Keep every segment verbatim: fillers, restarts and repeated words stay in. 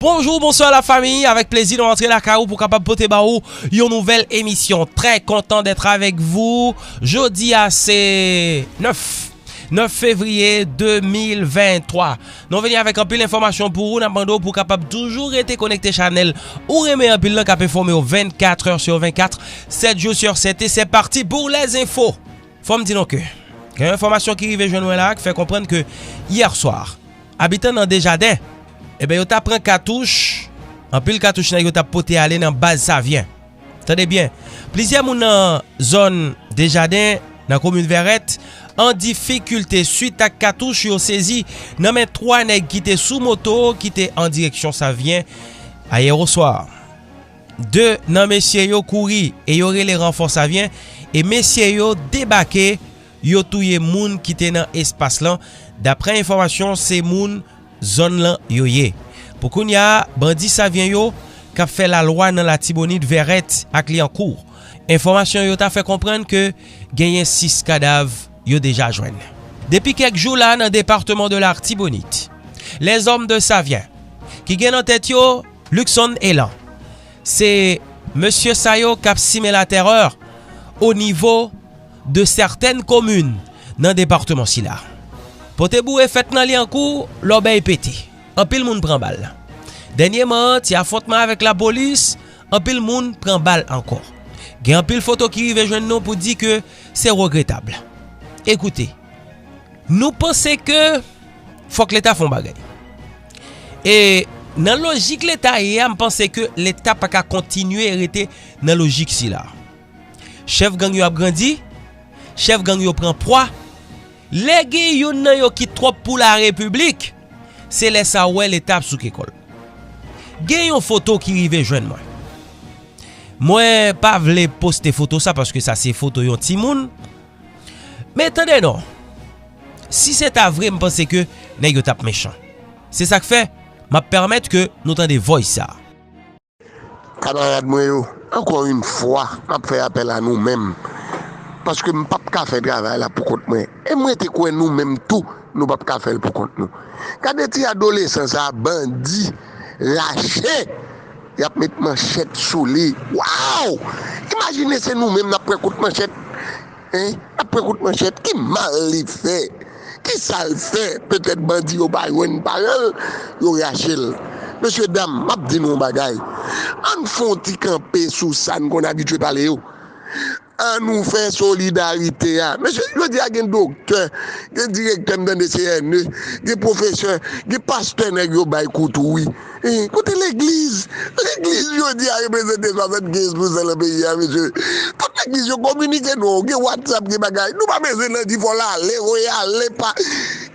Bonjou, bonswa la fami. Avèk plezi nou antre lakay ou pou kapab pote ba ou yon nouvèl emisyon. Très content d'être avec vous. Jodi a se nèf, nèf fevriye de mil venntwa. Nou vini avèk anpil enfòmasyon pou ou. N ap mande w pou w kapab toujou rete konekte chanèl ou renmen anpil lan k ap enfòme w vennkat è sou vennkat, sèt jou sou sèt. E se pati pou lèzenfo. Fò m di nou ke gen yon enfòmasyon ki rive jwenn mwen la ki fè konprann ke yè swa, abitan nan Dejaden, ebyen, yo ta pran katouch, anpil katouch nèg yo t ap pote ale nan baz Savyen. Tande byen, plizyè moun nan zòn Dejaden, nan komin Vèrèt, an difikilte swit ak katouch yo sezi nan men twa nèg ki te sou moto ki te an direksyon Savyen ayè oswa. De nan mesye yo kouri e yo rele ranfò Savyen, e mesye yo debake, yo touye moun ki te nan espas lan. Daprè enfòmasyon, se moun zòn lan yo ye. Pou kounye a, bandi Savyen yo k ap fè lalwa nan Latibonit, Vèrèt ak Lyankou. Enfòmasyon yo ta fè konprann ke genyen sis kadav yo deja jwenn. Depi kèk jou la nan depatman de Latibonit, les hommes de Savyen, ki gen nan tèt yo Luckson Elan, se mesye sa yo k ap simen latèrè o nivo de sètèn komin nan depatman sila. Pote boure fèt nan Lyankou, lòbèy pete. Anpil moun pran bal. Dènyèman, ti afwontman avèk lapolis, anpil moun pran bal ankò. Gen anpil foto ki rive jwenn nou pou di ke se regretab. Ekoute, nou panse ke fòk Leta fè yon bagay. E nan lojik Leta ye a, m panse ke Leta pa ka kontinye rete nan lojik sila. Chèf gang yo ap grandi, chèf gang yo pran pwa. Lè gen youn nan yo ki twòp pou larepiblik, se lè sa w wè Leta ap souke kò l. Gen yon foto ki rive jwenn mwen. Mwen pa vle poste foto sa paske sa se foto yon timoun. Men tande non, si se ta vre, m panse ke nèg yo t ap mechan. Se sa k fè m ap pèmèt ke nou tande voice sa. Kamarad mwen yo, ankò yon fwa, m ap fè apèl a nou menm. Paske m p ap ka fè travay la poukont mwen. E m rete kwè nou menm tou, nou p ap ka fè l poukont nou. Gade ti adolesan sa a, bandi, rache, y ap met manchèt sou li. Waw! Imajine se nou menm n ap pran kout manchèt. Hein? Apre kout manchèt, ki mal li fè? Kisa l fè? Petèt bandi yo pa jwenn paran l, yo rache l. Mesye dam, m ap di nou yon bagay. Ann fè yon ti kanpe sou sa n konn abitye pale yo. Ann nou fè solidarite a. Mesye, jodi a gen doktè, gen direktè m tande C N E, gen pwofesè, gen pastè nèg yo bay kou tou wi. Kote legliz? Legliz jodi a reprezante swasannkenz pousan nan peyi a mesye. Tout legliz yo kominike non, gen WhatsApp, gen bagay. Nou pa bezwen nan di fò l ale, voye ale, pa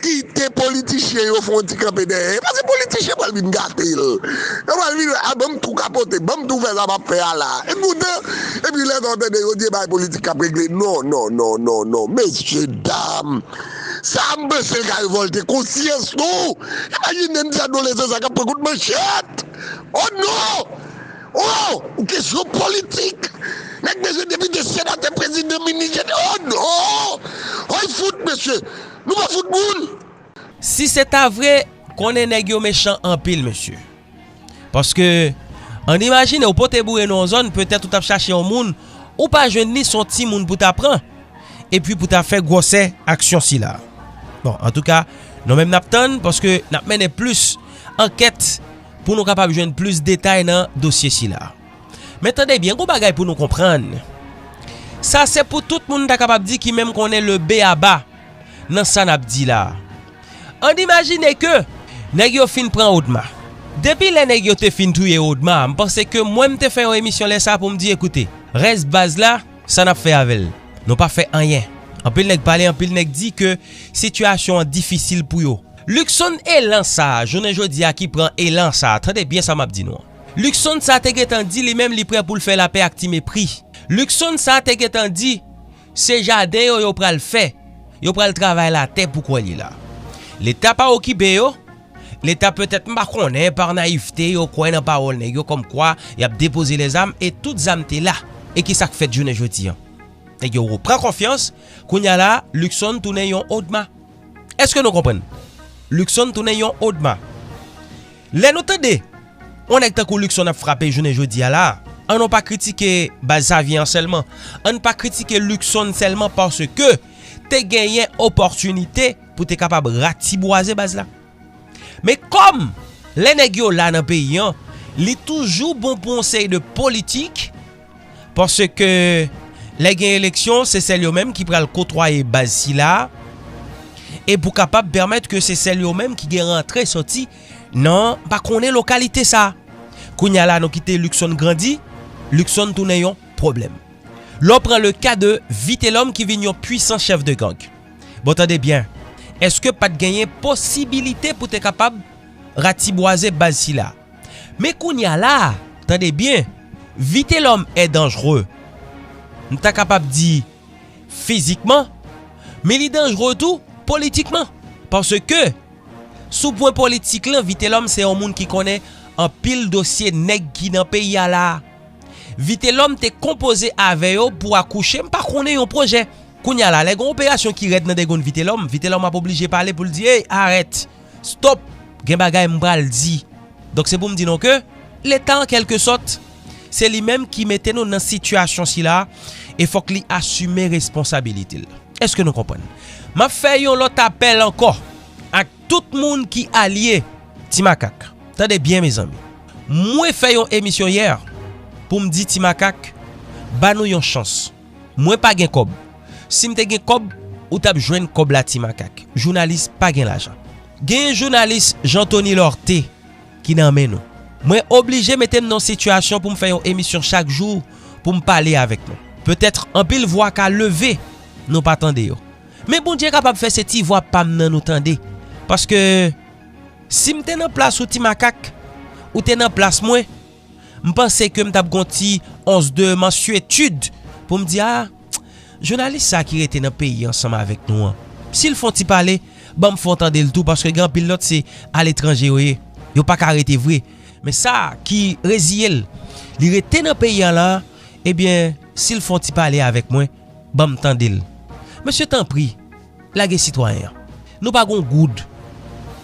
kite politichyen yo fè yon ti kanpe dèyè. Paske politichyen pral vin gate l. Yo pral vin a ban m tou kapote, ban m tou fè sa m ap fè a la. E poutan, epi lè sa w tande yo di e bagay politik k ap regle. Non, non, non, non, non. Mesye dam, sa m panse l ka revòlte konsyans nou. Imajine m ti adolesan sa k ap pran kout manchèt. Oh non! Oh! Ou kesyon politik! Nèg bezwen depite, senatè, prezidan, minis, oh non! Oy fout mesye! Nou pa fout moun! Si se ta vre, konnen nèg yo mechan anpil mesye. Paske, ann imajine w pote boure nan yon zòn, petèt ou t ap chache yon moun, ou pa jwenn li, se yon timoun pou ta pran, epi pou ta fè gwosè aksyon sila. Bon, antouka, nou menm n ap tann, paske n ap mennen plis ankèt pou nou kapab jwenn plis detay nan dosye sila. Men tande byen, gon bagay pou nou konprann. Sa se pou tout moun ta kapab di ki menm konnen le B a ba nan sa n ap di la. Ann imajine ke nèg yo fin pran Odma. Depi lè nèg yo te fin touye Odma, m panse ke mwen m te fè yon emisyon lè sa pou m di, ekoute, rès baz la, sa n ap fè avè l? Nou pa fè anyen. Anpil nèg pale, anpil nèg di ke sitiyasyon an difisil pou yo. Luckson Elan sa a, jounen jodi a ki pran elan sa a, tande byen sa m ap di nou an. Luckson sa a te gentan di li menm li prè pou l fè lapè ak Ti Mepri. Luckson sa a te gentan di se jaden yo yo pral fè. Yo pral travay latè pou kwè li la. Leta pa okipe yo. Leta petèt m pa konnen pa nayivte yo kwè nan pawòl nèg yo kòmkwa y ap depoze lèzam e tout zam te la. E ki sa k fèt jounen jodi an? Nèg yo repran konfyans. Kounye a la, Luckson tounen yon Odma. Èske nou konprann? Luckson tounen yon Odma. Lè nou tande yon nèg tankou Luckson ap frape jounen jodi a la, ann nou pa kritike baz Savyen an sèlman. Ann pa kritike Luckson sèlman paske te genyen opòtinite pou te kapab ratibwaze baz la. Men kòm lè nèg yo la nan peyi an, li toujou bon pou yon seri de politik, paske lè gen eleksyon, se sèl yo menm ki pral kotwaye baz sila, e pou kapab pèmèt ke se sèl yo menm ki gen rantre soti nan, m pa konnen lokalite sa. Kounye a la, nou kite Luckson grandi, Luckson tounen yon pwoblèm. Lè w pran le ka de Vitelhomme ki vin yon pwisan chèf de gang. Bon, tande byen, èske pa t genyen posibilite pou te kapab ratibwaze baz sila? Men kounye a la, tande byen, Vitelhomme est dangereux. M ta kapab di fizikman, men li danjre tou politikman. Paske, sou pwen politik lan, Vitelhomme se yon moun ki konnen anpil dosye nèg ki nan peyi a la. Vitelhomme te konpoze avè yo pou akouche, m pa konnen yon pwojè. Kounye a la, lè gen yon operasyon ki rèd nan degonn Vitelhomme, Vitelhomme ap oblije pale pou l di, "Ey, arèt, stòp, gen bagay m pral di." Donk, se pou m di nou ke Leta, an kèlke sòt, se li menm ki mete nou nan sitiyasyon sila, e fòk li asime responsabilite l. Èske nou konprann? M ap fè yon lòt apèl ankò ak tout moun ki alye Ti Makak. Tande byen, mezanmi. Mwen fè yon emisyon yè pou m di Ti Makak, ba nou yon chans. Mwen pa gen kòb. Si m te gen kòb, ou t ap jwenn kòb la, Ti Makak. Jounalis pa gen lajan. Gen jounalis Jean Tony Lorté ki nan men nou. Mwen oblije mete m nan yon sitiyasyon pou m fè yon emisyon chak jou pou m pale avèk nou. Petèt anpil vwa ka leve, nou pa tande yo. Men Bondye kapab fè se ti vwa pa m nan nou tande. Paske si m te nan plas ou, Ti Makak, ou te nan plas mwen, m panse ke m t ap gon ti onz de mansyetid pou m di, a, jounalis sa ki rete nan peyi ansanm avèk nou an, si l fè yon ti pale, ban m fè w tande l tou, paske gen anpil lòt se aletranje yo ye. Yo pa ka rete vre. Men sa ki reziye l, li rete nan peyi an la, ebyen, si l fè yon ti pale avèk mwen, ban m tande l. Mesye, tanpri, lage sitwayen an. Nou pa gon goud.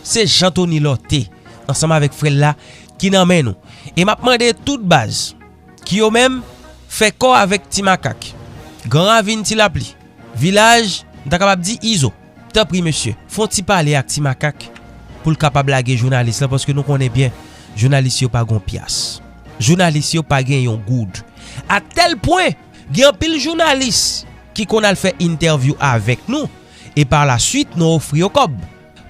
Se Jean Tony Lorté, ansanm avèk frè l la, ki nan men nou. E m ap mande tout baz, ki yo menm fè kò avèk Ti Makak, Gran Ravin, Ti Lapli, Vilaj, m ta kapab di Izo. Tanpri, mesye, fè yon ti pale ak Ti Makak pou l kapab lage jounalis lan, paske nou konnen byen, jounalis yo pa gon pyas. Jounalis yo pa gen yon goud. A tèl pwen, gen anpil jounalis ki konn al fè entèvyou avèk nou, e pa la swit, nou ofri yo kòb.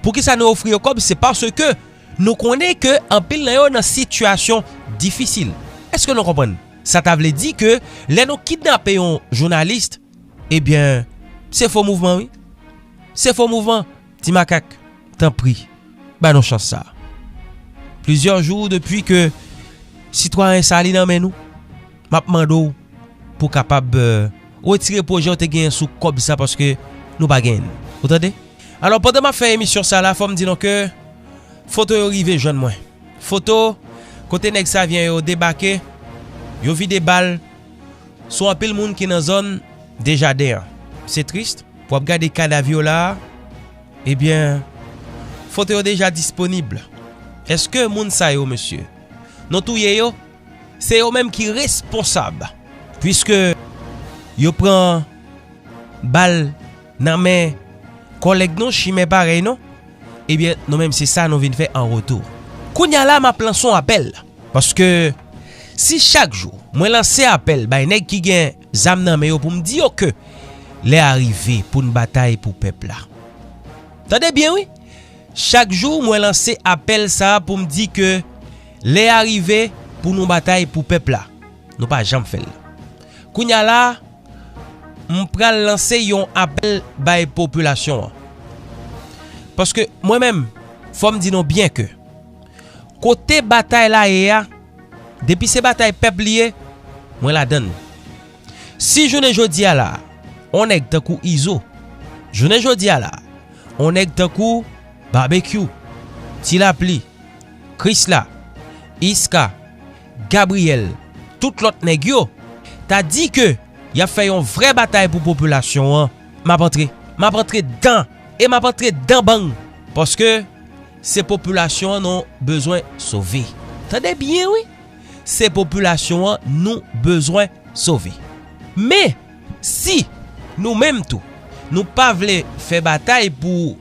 Poukisa nou ofri yo kòb? Se paske nou konnen ke anpil nan yo nan sitiyasyon difisil. Èske nou konprann? Sa ta vle di ke lè nou kidnape yon jounalis, ebyen, se fo mouvman, wi. Se fo mouvman. Ti Makak, tanpri, ba nou chans sa. Plizyè jou depi ke sitwayen sa li nan men nou, m ap mande w pou kapab, euh, retire pwojè w te genyen sou kòb sa, paske nou pa genyen l. Ou tande? Alò, pandan m ap fè emisyon sa la, fò m di nou ke foto yo rive jwenn mwen. Foto kote nèg Savyen yo debake, yo vide bal sou anpil moun ki nan zòn Dejaden an. Se tris, pou ap gade kadav yo la a, ebyen, foto yo deja disponib. Èske moun sa yo, mesye, nou touye yo? Se yo menm ki responsab, piske yo pran bal nan men kòlèg nou, chimè parèy nou, ebyen, nou menm se sa nou vin fè an retou. Kounye a la, m ap lanse yon apèl, paske si chak jou mwen lanse apèl bay nèg ki gen zam nan men yo pou m di yo ke lè a rive pou n batay pou pèp la. Tande byen, wi. Chak jou, mwen lanse apèl sa a pou m di ke lè a rive pou nou batay pou pèp la. Nou pa janm fè l. Kounye a la, m pral lanse yon apèl bay popilasyon an. Paske mwen menm, fò m di nou byen ke kote batay la ye a, depi se batay pèp li ye, mwen ladann. Si jounen jodi a la, on nèg tankou Izo, jounen jodi a la, on nèg tankou Babekyou, Ti Lapli, Krisla, Iska, Gabriyèl, tout lòt nèg yo, ta di ke y ap fè yon vrè batay pou popilasyon an, m ap antre. M ap antre dan, e m ap antre dan bang, paske se popilasyon an nou bezwen sove. Tande byen wi, se popilasyon an nou bezwen sove. Men, si nou menm tou, nou pa vle fè batay pou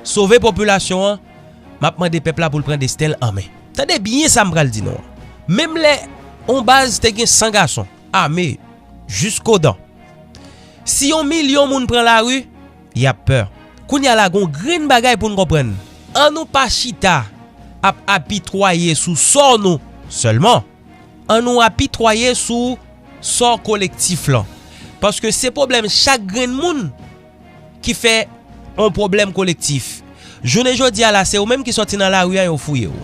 sove popilasyon an, m ap mande pèp la pou l pran desten l an men. Tande byen sa m pral di nou an. Menm lè on baz te gen san gason, ame jiskodan, si yon milyon moun pran lari, y ap pè. Kounye a la, gon grenn bagay pou n konprann. An nou pa chita ap apitwaye sou sò nou sèlman. An nou apitwaye sou sò kolektif lan. Paske se pwoblèm chak grenn moun ki fè yon pwoblèm kolektif. Jounen jodi a la, se ou menm ki sòti nan lari a, yo fouye w.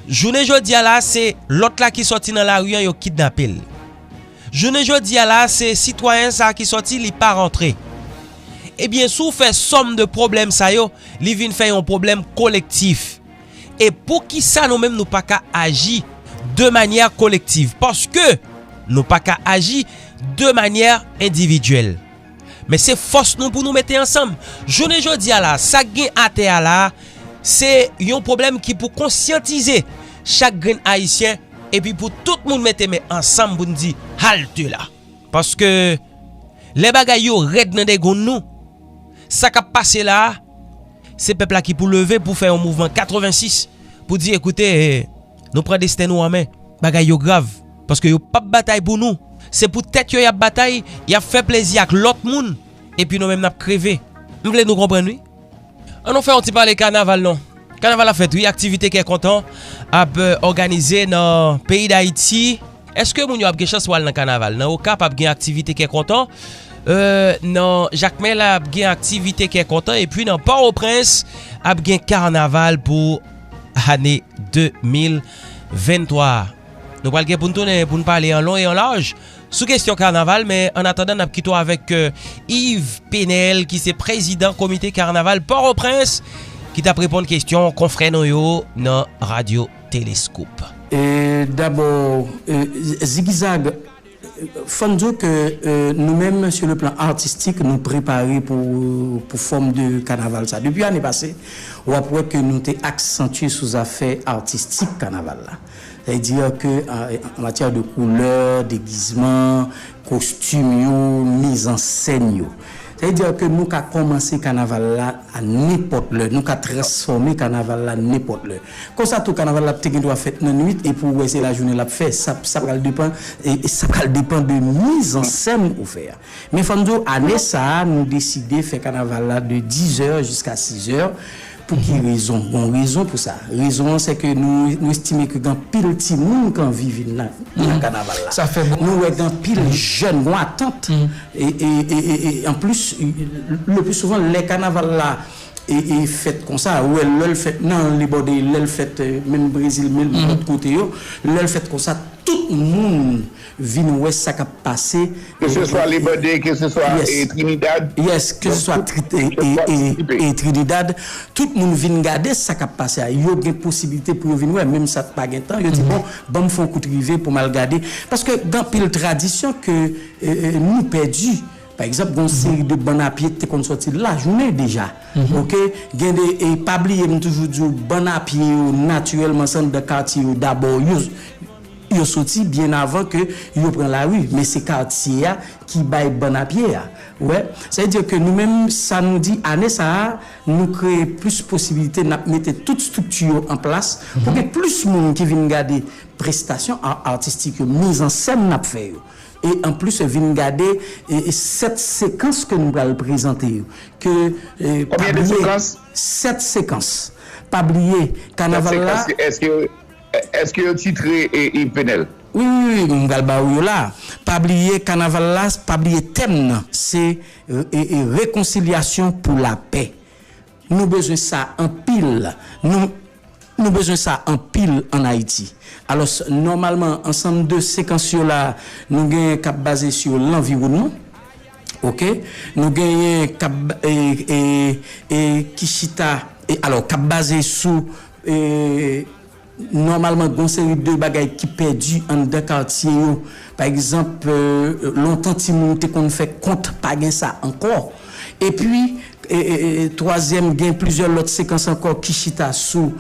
Jounen jodi a la, se lòt la ki sòti nan lari a, yo kidnape l. Jounen jodi a la, se sitwayen sa a ki sòti, li pa rantre. Ebyen, si w fè sòm de pwoblèm sa yo, li vin fè yon pwoblèm kolektif. E poukisa nou menm nou pa ka aji de manyè kolektiv? Paske nou pa ka aji de manyè endividyèl. Men se fòs nou pou nou mete ansanm. Jounen jodi a la, sa k gen atè a la, se yon pwoblèm ki pou konsyantize chak grenn Ayisyen, epi pou tout moun mete men ansanm pou n di, "Halte la." Paske lè bagay yo rèd nan degonn nou, sa k ap pase la a, se pèp la ki pou leve pou fè yon mouvman katrevensis pou di, "Ekoute, eh, nou pran desten nou an men, bagay yo grav." Paske yo p ap batay pou nou. Se pou tèt yo y ap batay, y ap fè plezi ak lòt moun, epi nou menm n ap kreve. M vle nou konprann wi. An nou fè yon ti pale kanaval non. Kanaval ap fèt wi, aktivite kè kontan ap, eh, òganize nan peyi Dayiti. Èske moun yo ap gen chans pou al nan kanaval? Nan Okap ap gen aktivite kè kontan. Eh, nan Jakmèl ap gen aktivite kè kontan. Epi nan Pòtoprens ap gen kanaval pou ane de mil venntwa. Nou pral gen pou n tounen pou n pale an lon e an laj sou kesyon kanaval, men annatandan, n ap kite w avèk, eh, Yves Penel, ki se prezidan Komite Kanaval Pòtoprens, ki t ap reponn kesyon konfrè nou yo nan Radyo Teleskop. E dabò, e, Zigizag, fò n di w ke, e, nou menm, sur le plan artistique, nou prepare pou, pou fòm de kanaval sa. Depi ane pase, w ap wè ke nou te aksantye sou zafè atistik kanaval la. Sa vle di ke, a, an matyè de koulè, degizman, kostim yo, mizansèn yo. Sa vle di ke nou ka kòmanse kanaval la a nenpòt lè, nou ka transfòme kanaval la nenpòt lè. Konsa tou, kanaval la te gen dwa fèt nan nwit, epi w wè se lajounen l ap fè. Sa, sa pral depann, e, e sa pral depann de mizansèn ou fè a. Men fò n di w, ane sa a, nou deside fè kanaval la de dizè jiska sizè. Pou ki rezon? Gon rezon pou sa. Rezon an, se ke nou, nou estime ke gen anpil timoun ki anvi vin nan, nan kanaval la. Sa fè bon. Nou wè gen anpil jèn, gon atant. E, e, e, e, e, anplis, le pli souvan, lè kanaval la e, e fèt konsa, ou wè lè l fèt nan Libòde, lè l fèt, e, menm Brezil, menm lòt kote yo, lè l fèt konsa, tout moun vin wè sa k ap pase. Ke se swa Libòde, ke se swa, e, Trinidad. Yes, ke se swa Tri-, e, e, e, e Trinidad, tout moun vin gade sa k ap pase a. Yo gen posiblite pou yo vin wè, menm sa k pa gen tan, yo di, "Bon, ban m fè yon kout rive pou m al gade." Paske gen anpil tradisyon ke, e, e, nou pèdi. Pa egzanp, gon seri de bann a pye ki te konn sòti lajounen deja. Oke? Gen de, e pa bliye, m toujou di w, bann a pye yo, natirèlman, se anndan katye yo, dabò, yo, yo soti byen avan ke yo pran lari. Men se katye a ki bay bann a pye a. Ou wè? Sa vle di ke nou menm, sa nou di, ane sa a, nou kreye plis posibilite, n ap mete tout estrikti yo an plas pou gen plis moun ki vin gade prestasyon a-, atistik yo, mizansèn n ap fè yo. E anplis, vin gade, e, e sèt sekans ke nou pral prezante yo. Ke, e, pa bliye, sèt sekans. Pa bliye, kanaval la. Sèt sekans, èske, èske yo titre, e, Yves Penel? Wi, wi, wi, m pral ba ou yo la. Pa bliye, kanaval la, pa bliye tèm nan. Se, e, e, rekonsilyasyon pou lapè. Nou bezwen sa anpil. Nou, nou bezwen sa anpil ann Ayiti. Alò, nòmalman, ansanm de sekans yo la, nou genyen k ap baze sou lanviwònman. Oke? Nou genyen k ap, e, e, e, ki chita, e, alò, k ap baze sou, e, nòmalman, gon seri de bagay ki pèdi anndan katye yo. Pa egzanp, e, lontan timoun te konn fè kont, pa gen sa ankò. Epi, e, e, e, twazyèm, gen plizyè lòt sekans ankò ki chita sou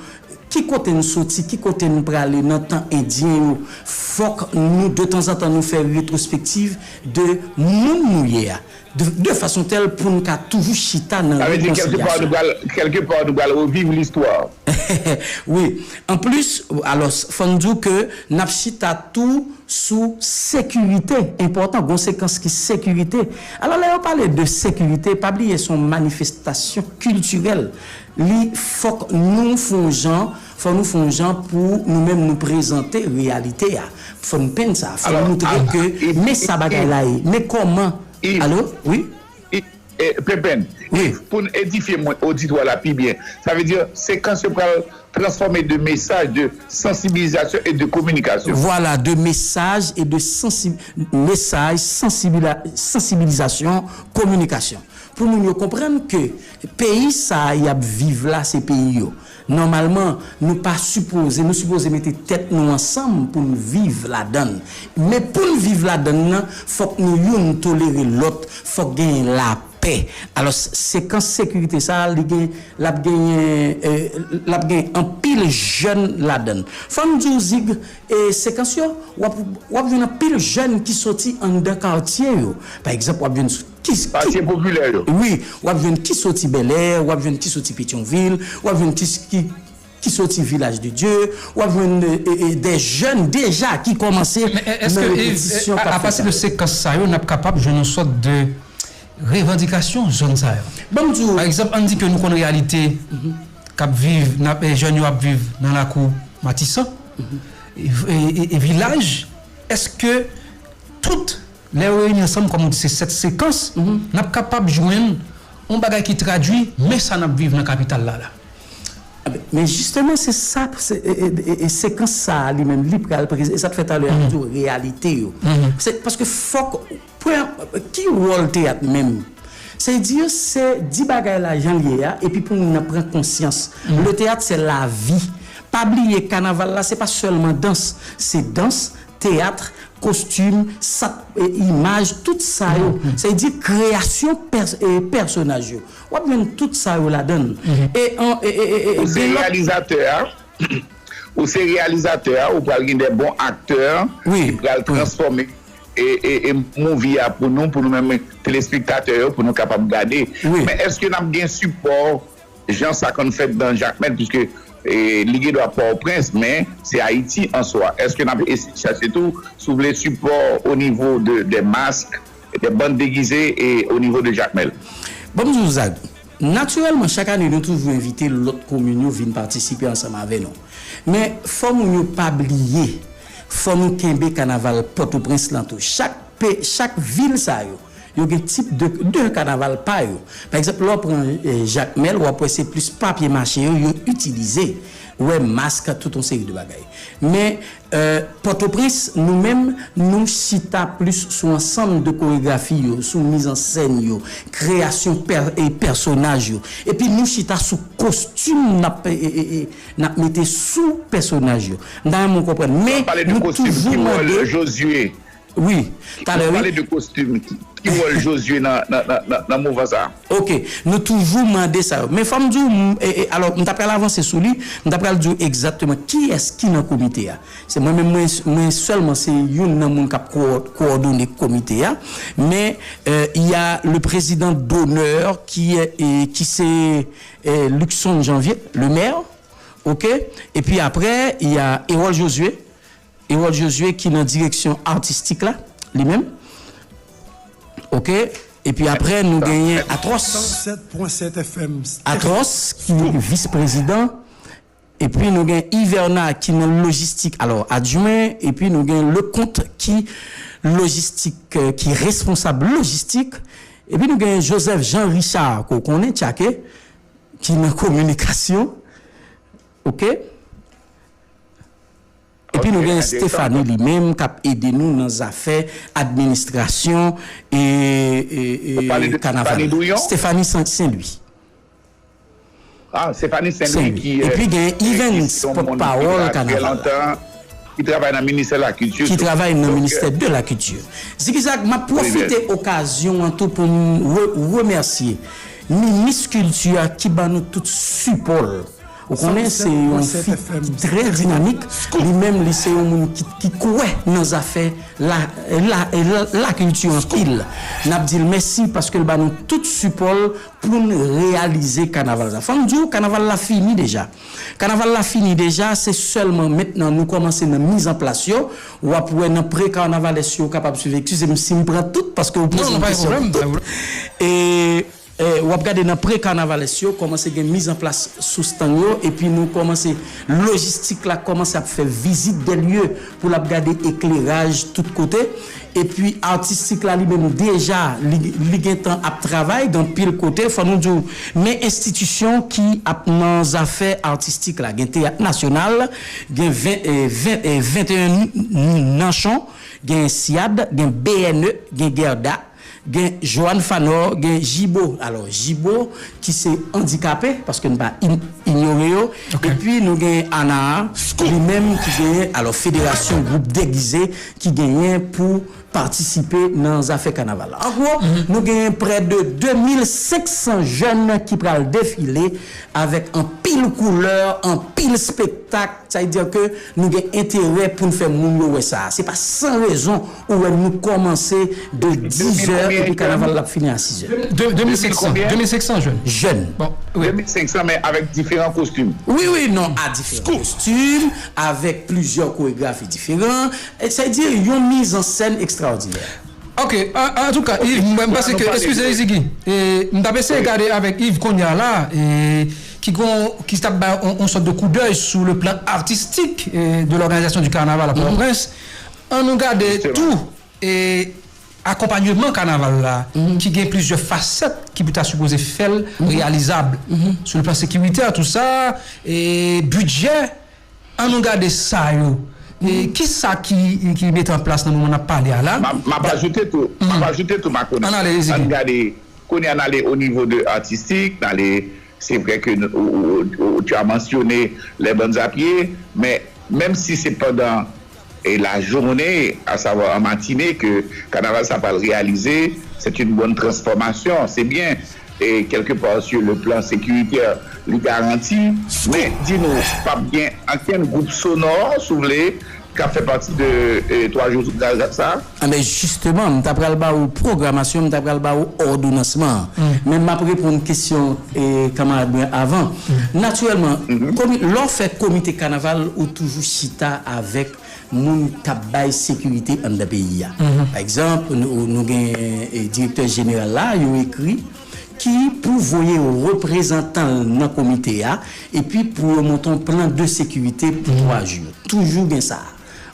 ki kote n soti, ki kote n prale nan tan endyen yo. Fòk nou, de tanzantan, nou fè retwospektiv de moun nou ye a, de, de fason tèl pou n ka toujou chita nan Sa vle di, kèlkepar, nou rekonsilyasyon. Pral, kèlkepar, nou pral reviv listwa. Wi. Anplis, alò, fò n di w ke n ap chita tou sou sekirite, enpòtan, gon sekans ki sekirite. Alò, lè yo pale de sekirite, pa bliye se yon manifestasyon kiltirèl. Li fòk nou fè yon jan, fò nou fè yon jan pou nou menm nou prezante reyalite a. Fò n penn sa, fò n Alò, moutre a, ke i, men i, sa bagay i, la ye, men kòman. i, Alo? Wi? i, e, Pepen, Wi. Pou n edifye mwen oditwa la pi byen, sa vle di, sekans yo pral transfòme de mesaj de sansibilizasyon e de kominikasyon. Voilà, de message et de sensi, mesaj, sansibila, sansibilizasyon, kominikasyon. Pou moun yo konprann ke peyi sa a y ap viv la, se peyi yo. Nòmalman, nou pa sipoze, nou sipoze mete tèt nou ansanm pou n viv ladan l. Men pou n viv ladan l nan, fòk nou youn tolere lòt, fòk genyen lapè. Alò, sekans sekirite sa a, li gen, l ap genyen, eh, l ap gen anpil jèn ladan l. Fò m di w, Zig, eh, sekans yo, w ap, w ap jwenn anpil jèn ki soti anndan katye yo. Pa egzanp, w ap jwenn ki, ki, Katye popilè yo. Wi, w ap jwenn ki soti Bèlè, w ap jwenn ki soti Petyonvil, w ap jwenn ki, ki, ki soti Vilaj de Dye, w ap jwenn, e, e, e, de jèn deja ki kòmanse Men, e, èske, nan e, repetisyon e, k ap a, fèt apati la. De sekans sa yo, n ap kapab jwenn yon sòt de revandikasyon zòn sa yo? Ban m di w. Pa egzanp, ann di ke nou konn reyalite k ap viv, n ap, e, jèn yo ap viv nan lakou Matisan, e, e, e, e vilaj. Èske tout Lè yo reyini ansanm, kòm ou di, se sèt sekans, n ap kapab jwenn yon bagay ki tradui, men sa n ap viv nan kapital la, la. Men jisteman, se sa, se, e, e, e, e sekans sa a li menm, li pral prezante, e sa k fè talè a, m di w, reyalite yo. Se, paske fòk, premye, ki wòl teyat menm? Se di, se di bagay la jan l ye a, epi pou moun nan pran konsyans. Le théâtre, c'est la vie. Pa bliye, kanaval la, se pa sèlman dans, se dans, teyat, kostim, sa, e, imaj, tout sa yo. Sa vle di kreyasyon pè, e, pèsonaj yo. W ap jwenn tout sa yo ladan l. E, an, e, e, e, e, Ou se gen lòt reyalizatè a, ou se reyalizatè a, ou pral gen de bon aktè Wi, ki pral wi. Transfòme e, e, e movie a pou nou, pou nou menm telespektatè yo, pou nou kapab gade. Wi. Men èske n ap gen sipò jan sa konn fèt nan Jakmèl, piske, e, li gen dwa Pòtoprens, men se Ayiti an swa. Èske n ap eseye chache tou, si w vle, sipò o nivo de, de mask, de bann degize e o nivo de Jakmèl? Ban m di w, Zag, natirèlman, chak ane, nou toujou envite lòt komin yo vin patisipe ansanm avè nou. Men, fò moun yo pa bliye, fò nou kenbe kanaval Pòtoprens lan tou. Chak pe, chak vil sa yo, yo gen tip de, de kanaval pa yo. Pa egzanp, lè w pran, eh, Jakmèl, w ap wè se plis papye mache yo, yo itilize. Ou wè mask, tout yon seri de bagay. Men, eh, Pòtoprens, nou menm, nou chita plis sou ansanm de koregrafi yo, sou mizansèn yo, kreyasyon pè, e pèsonaj yo. Epi nou chita sou kostim n ap, e, e, e, n ap mete sou pèsonaj yo. M ta renmen w konprann. Men, nou toujou mande. Josué. Wi, talè, wi. Pale de kostim. Ki, ki wòl Josué nan, nan, nan, nan, nan mouvman sa a? Ok, nou toujou mande sa yo. Men fò m di w, m, e, e, alò, m ta pral avanse sou li, m ta pral di w egzakteman kiyès ki nan komite a. Se mwen menm, mwen, mwen sèlman se youn nan moun k ap kowò-, kowòdone komite a. Men, euh, il y a le président d'honneur ki, e, ki se, e, Luckson Janvier, le maire, ok? Epi aprè, il y a Erol Josué, Erol Josué ki nan direksyon atistik la, li menm. Ok. Epi aprè, nou genyen Atros. Atros ki vis prezidan. Epi nou gen Iverna ki nan lojistik, alò, adjwen. Epi nou gen Leconte ki lojistik, euh, ki responsab lojistik. Epi nou gen Joseph Jean Richard, ke w konnen, Tchake, ki nan kominikasyon. Ok. Epi nou gen Stephanie li menm k ap ede nou nan zafè administrasyon e, e, e kanaval. Stephanie Saint-Louis. Ah, Stephanie Saint-Louis ki, epi gen Evans, pòtpawòl kanaval la. Ki travay nan ministè lakilti. Ki travay nan ministè de lakilti. Zigizag, m ap pwofite okazyon an tou pou m re-, remèsye minis kilti a ki ban nou tout sipò l. Ou konnen, se yon fi ki trè dinamik. Li menm, li se yon moun ki, ki kwè nan zafè la, la, la, lakilti anpil. N ap di l mèsi paske l ba nou tout sipò l pou n reyalize kanaval sa. Fò m di w, kanaval la fini deja. Kanaval la fini deja, se sèlman mentnan nou kòmanse nan mizanplas yo. W ap wè nan pre-kanavalès yo, w kapab swiv. Eskize m si m pran tout, paske w poze m kesyon pou tout. E, e, w ap gade nan pre-kanavalès yo, kòmanse gen mizanplas sou stand yo, epi nou kòmanse, lojistik la kòmanse ap fè vizit de lye pou l ap gade ekleraj tout kote. Epi atistik la li menm deja, li, li gentan ap travay gen anpil kote, fò nou di w, men enstitisyon ki ap nan zafè atistik la. Gen Teyat Nasyonal, gen ven, e, ven, e, venteyen Nanchon, gen SIAD, gen B N E, gen Gerda, gen Joanne Fanor, gen Jibo. Alò, Jibo ki se andikape, paske n pa in-, inyore yo. Epi nou gen ANAA, li menm ki genyen, alò, Federasyon Gwoup Degize ki genyen pou patisipe nan zafè kanaval la. An gwo, nou genyen prè de de mil senk san jèn ki pral defile avèk anpil koulè, anpil spektak. Sa vle di ke nou gen enterè pou n fè moun yo wè sa. Se pa san rezon ou wè nou kòmanse de diz è epi kanaval la ap fini a siz è. De, de mil senk san, de mil senk san jèn. Jèn. Bon, wi. De mil senk san, men avèk diferan kostim. Wi, wi, non, a diferan kostim, avèk plizyè koregrafi diferan. E sa vle di yon mizansèn ekstraòdinè. Ok, an, antouka, Yves, mwen, m panse ke, eskize, Ziggy, e, m t ap eseye gade avèk Yves kounye a la, e, ki gon, ki t ap bay yon, yon sòt de koudèy sou le plan artistik, e, de l'organisation du carnaval à Port-au-Prince. An nou gade tou, e, akonpayman kanaval la, ki gen plizyè fasèt ki pou ta sipoze fè l reyalizab. Sou le plan sekiritè, tou sa, e, bidjè, An nou gade sa yo. E, kisa ki, ki mete an plas nan moman n ap pale a la? M ap, m ap ajoute tou, m ap ajoute tou, Makonnen. Ann ale, Ziggy. Ann gade, kounye a n ale o nivo de atistik, n ale, se vre ke nou, ou, ou, ou, ou, tu as mentionné les bandes à pied, men menm si se pandan, e, la journée, à savoir en matinée, ke kanaval sa pral reyalize, c'est une bonne transformation, c'est bien. E, quelque part, sur le plan sécuritaire, li garanti, men di nou, p ap gen ankenn gwoup sonò, si w vle, k ap fè pati de, e, twa jou sa? Anben, jisteman, m ta pral ba ou pwogramasyon, m ta pral ba ou òdonansman an. Men m ap reponn kesyon, e, kanmarad mwen avan. Natirèlman, komi-, lè w fè komite kanaval, ou toujou chita avèk moun k ap bay sekirite anndan peyi a. Pa egzanp, nou, nou gen, e, direktè jeneral la, yo ekri, ki pou voye reprezantan l nan komite a, epi pou yo monte yon plan de sekirite pou twa jou. Toujou gen sa.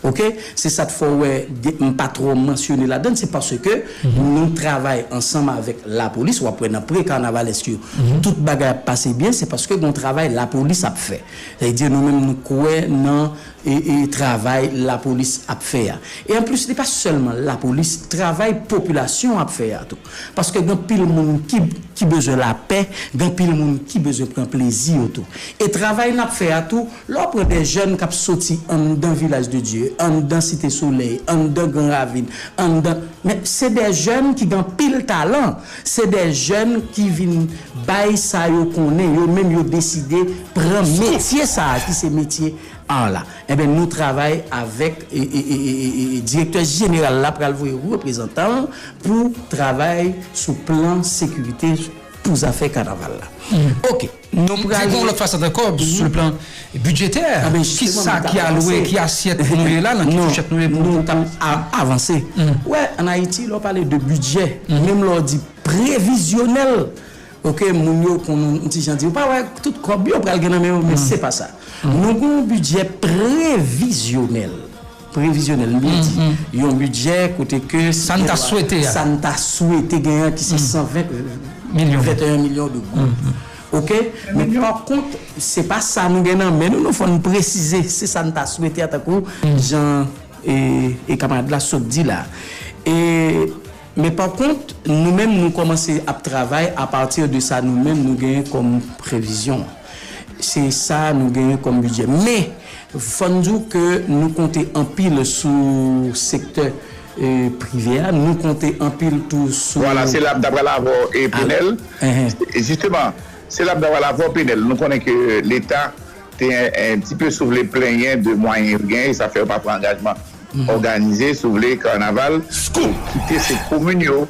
Oke? Se sa k fè w wè, gen, m pa twò mansyone ladan l, se paske nou travay ansanm avèk lapolis, w ap wè nan pre-kanavalès yo, tout bagay ap pase byen, se paske gen yon travay lapolis ap fè. Sa vle di nou menm nou kwè nan e, e travay lapolis ap fè a. E anplis, li pa sèlman lapolis, travay popilasyon ap fè a tou. Paske gen anpil moun ki, ki bezwen lapè, gen anpil moun ki bezwen pran plezi yo tou. E travay n ap fè a tou, lè w pran de jèn k ap soti anndan Vilaj de Dye, anndan Site Solèy, anndan Gran Ravin, anndan, men se de jèn ki gen anpil talan, se de jèn ki vin bay sa yo konnen, yo menm yo deside pran metye sa a ki se metye ar la. Enben, nou travay avèk, e, e, e, e, e, e, direktè jeneral la pral voye reprezantan l pou travay sou plan sekirite pou zafè kanaval la. Oke, nou pral. Di yon lòt fason ankò, sou le plan bidjetè, kisa ki alwe, ki asyèt pou nou ye la, nan ki fouchèt nou ye pou nou ta a-, avanse. Wè, ann Ayiti, lè w pale de bidjè, menm lè w di previzyonèl, oke, moun yo konn yon ti jan di, ou pa wè tout kòb yo pral gen nan men yo, men se pa sa. Nou gen yon bidjè previzyonèl. Previzyonèl, m vle di, yon bidjè kote ke sa n ta swete a. Sa n ta swete gen an ki se san ven, milyon. Venteyen milyon de goud. Oke? Men pa kont, se pa sa nou gen nan men nou, nou fò n presize. Se sa n ta swete a, tankou jan, e, e kanmarad la sot di la. E Men pa kont, nou menm, nou kòmanse ap travay apati de sa nou menm, nou genyen kòm previzyon. Se sa nou genyen kòm bidjè. Men, fò n di w ke nou konte anpil sou sektè, e, prive a, nou konte anpil tou sou. Vwala, se la m ta pral avè w, e, Penel. E, jisteman, Se la m ta pral avè w, Penel. Nou konnen ke Leta te un, un petit peu, si w vle, plenyen de mwayen yo genyen, e sa fè yo pa pran angajman òganize, si w vle, kanaval, kite se komin yo,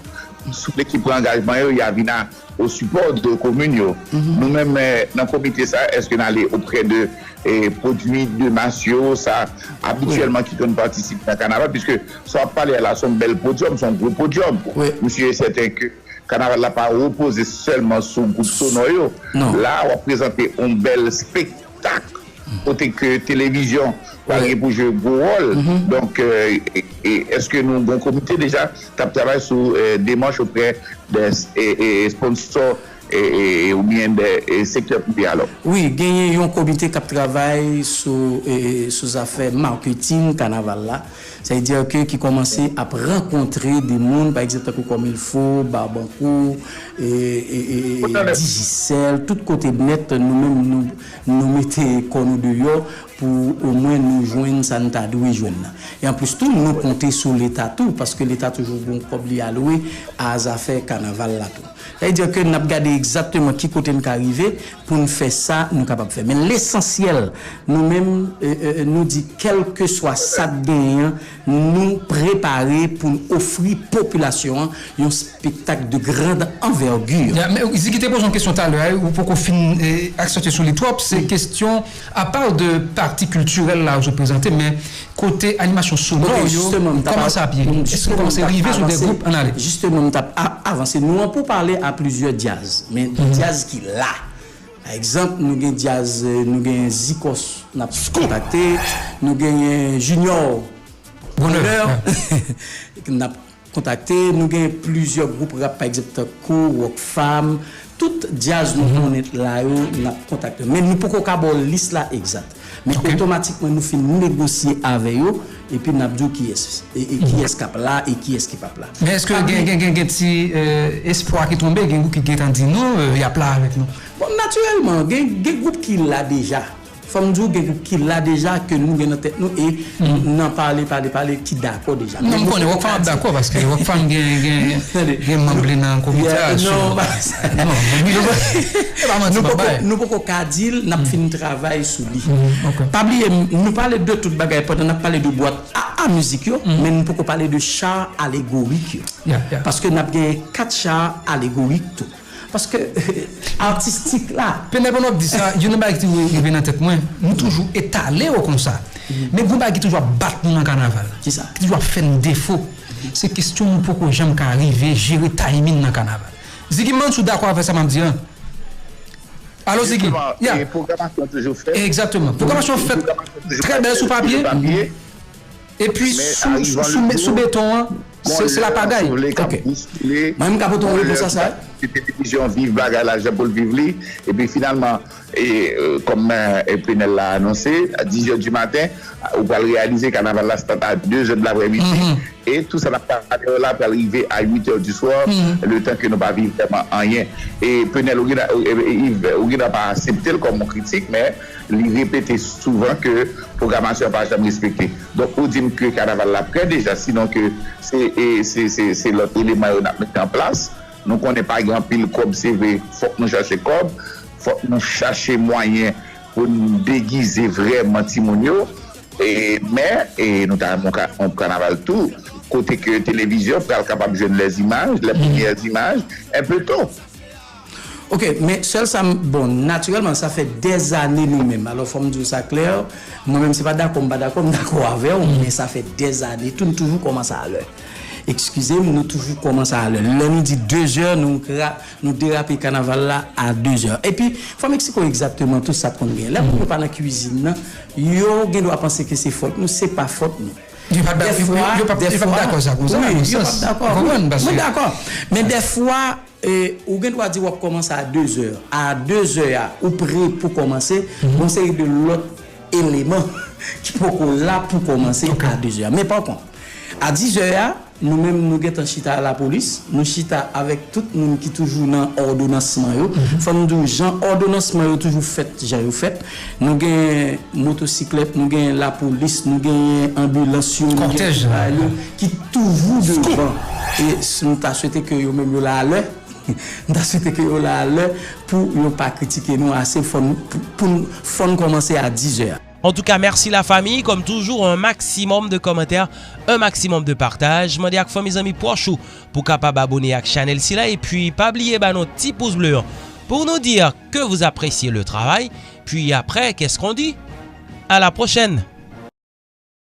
si w vle, ki pran angajman yo, y a vin a, au support de komin yo. Nou menm, eh, nan komite sa, èske n ale oprè de, eh, pwodui de mas yo, sa abityèlman ki konn patisipe nan kanaval, piske sa w ap pale a la, se yon bèl podyòm, se yon gwo podyòm. M si e sèten ke kanaval la pa repoze sèlman sou gwoup sonò yo. La, w ap prezante yon bèl spektak kote ke televizyon pral gen pou jwe gwo wòl. Donk, eh, e, e, èske nou gen komite deja k ap travay sou, eh, demach oprè de, eh, eh, sponsò, eh, eh, oubyen de, eh, sektè prive a? Alò, wi, genyen yon komite k ap travay sou, eh, sou zafè maketing kanaval la. Sa vle di ke ki kòmanse ap rankontre de moun, pa egzanp, tankou Kòm Il Fo, Babankou, e, e, e, Digicel, tout kote nèt, nou menm, nou, nou mete kò nou deyò pou omwen nou jwenn sa n ta dwe jwenn nan. E anplis tou, nou konte sou Leta tou, paske Leta toujou gon kòb li alwe a zafè kanaval la tou. Sa vle di ke n ap gade egzakteman ki kote n ka rive pou n fè sa nou kapab fè. Men lesansyèl, nou menm, e, e, e, nou di kèlkeswa sa k genyen an, nou prepare pou n ofri popilasyon an yon spektak de grande envergure. Ya, men Ziggy te poze yon kesyon talè a, ou poko fin, eh, aksantye sou li twòp, se kesyon, apa de pati kiltirèl la ou prezante, men kote animasyon sonò yo, kòman sa ap ye? Èske nou kòmanse rive sou de gwoup? Ann ale. Jisteman, m t ap a-, avanse. Nou an pou pale a plizyè djaz, men de djaz ki la. Pa egzanp, nou gen djaz, eh, nou gen Zikòs, n ap kontakte, nou genyen Junior Bonheur, n ap kontakte, nou gen plizyè gwoup rap, pa egzanp, tankou Rockfam, tout djaz nou konnen la yo, n ap kontakte. Men nou poko ka ba w lis la egzat. Men otomatikman, nou fin negosye avè yo, epi n ap di w kiyès, e, e kiyès k ap la, e kiyès ki p ap la. Men èske gen, gen, gen, gen ti, eh, espwa ki tonbe, gen gwoup ki gentan di non, eh, y ap la avèk nou? Bon, natirèlman, gen, gen gwoup ki la deja. Fò m di w, gen gwoup ki la deja, ke nou gen nan tèt nou, e nan pale, pale, pale, ki dakò deja. Non, m konnen Rockfam ap dakò, paske Rockfam gen, gen, gen manm li nan komite a, non, non, se pa manti m ap bay. Nou poko ka di l, n ap fin travay sou li. Pa bliye, nou pale de tout bagay pandan n ap pale de bwat a, a mizik yo, men nou poko pale de cha alegorik yo. Paske n ap gen kat cha alegorik tou. Paske, atistik la. Penèl, pandan w ap di sa, youn nan bagay ki toujou rive nan tèt mwen, nou toujou etale yo konsa. Men gon bagay ki toujou ap bat nou nan kanaval la. Kisa? Ki toujou ap fè n defo. Se kesyon nou poko janm ka rive jere timing nan kanaval. Ziggy, m si w dakò avè sa m ap di an. Alo, Ziggy. Jisteman, ya. E pwogramasyon toujou fèt. Egzakteman. Pwogramasyon fèt trè bèl sou papye. Epi sou, sou, sou, sou beton an, se, se la pagay. Ok. Mwen, m ka pote yon repons a sa. Se televizyon viv bagay la jan pou l viv li. Epi finalman, e, e, kòm, e, Penèl la anonse, a dizè di maten, ou pral reyalize kanaval la start a dezè de laprèmidi. E tou sa n ap pale la pral rive a uitè di swa, letan ke nou pa viv vrèman anyen. E Penèl, ou gen, e, e, Yves, ou gen pa aksepte l kòm yon kritik, men li repete souvan ke pwogramasyon an pa janm respekte. Donk, ou di m ke kanaval la prè deja, sinon ke se, e, se, se, se lòt eleman yo n ap mete an plas. Nou konnen pa gen anpil kòb, se vre, fòk nou chache kòb, fòk nou chache mwayen pou n degize vrèman timoun yo. E, men, e, nou ta renmen yon ka-, yon kanaval tou, kote ke televizyon pral kapab jwenn les images, les premières images, un peu tôt. Ok, men sèl sa m, bon, natirèlman, sa fè dèzane nou menm. Alò, fò m di w sa klè, mwen menm, se pa dakò m pa dakò, m dakò avè w, men sa fè dèzane tou, n toujou kòmanse alè. Eskize m, nou toujou kòmanse alè. Lè nou di dezè, nou ra-, nou derape kanaval la a dezè. Epi, fò m eksplike w egzakteman tou sa k konn gen. Lè moun yo pa nan kwizin nan, yo gen dwa panse ke se fòt nou, se pa fòt nou. Yo p ap dakò sa konsa, nan sans. Wi, yo p ap dakò. Mwen dakò. Men dèfwa, e, ou gen dwa di w ap kòmanse a dezè. A dezè a, ou pre pou kòmanse, gon seri de lòt eleman ki poko la pou kòmanse a dezè a. Men pa kont, a dizè a, nou menm, nou gentan chita a lapolis, nou chita avèk tout moun ki toujou nan òdonansman yo. Fò m di w, jan òdonansman yo toujou fèt, jan yo fèt, nou gen motosiklèt, nou gen lapolis, nou gen anbilans yo, nou gen tout bagay yo ki toujou devan. E s-, nou ta swete ke yo menm yo la alè. M ta swete ke yo la a lè pou yo pa kritike nou ase, fò n, pou, pou n, fò n kòmanse a diz è. Antouka, mèsi lafanmi. Kòm toujou, un maximum de kòmantè, un maximum de partaj. Mande ak fanmi, zanmi, pwòch ou pou kapab abone ak chanèl sila. Epi pa bliye ba nou ti pous ble an pou nou di ke vous appréciez le travail. Puis après, qu'est-ce qu'on dit? À la prochaine.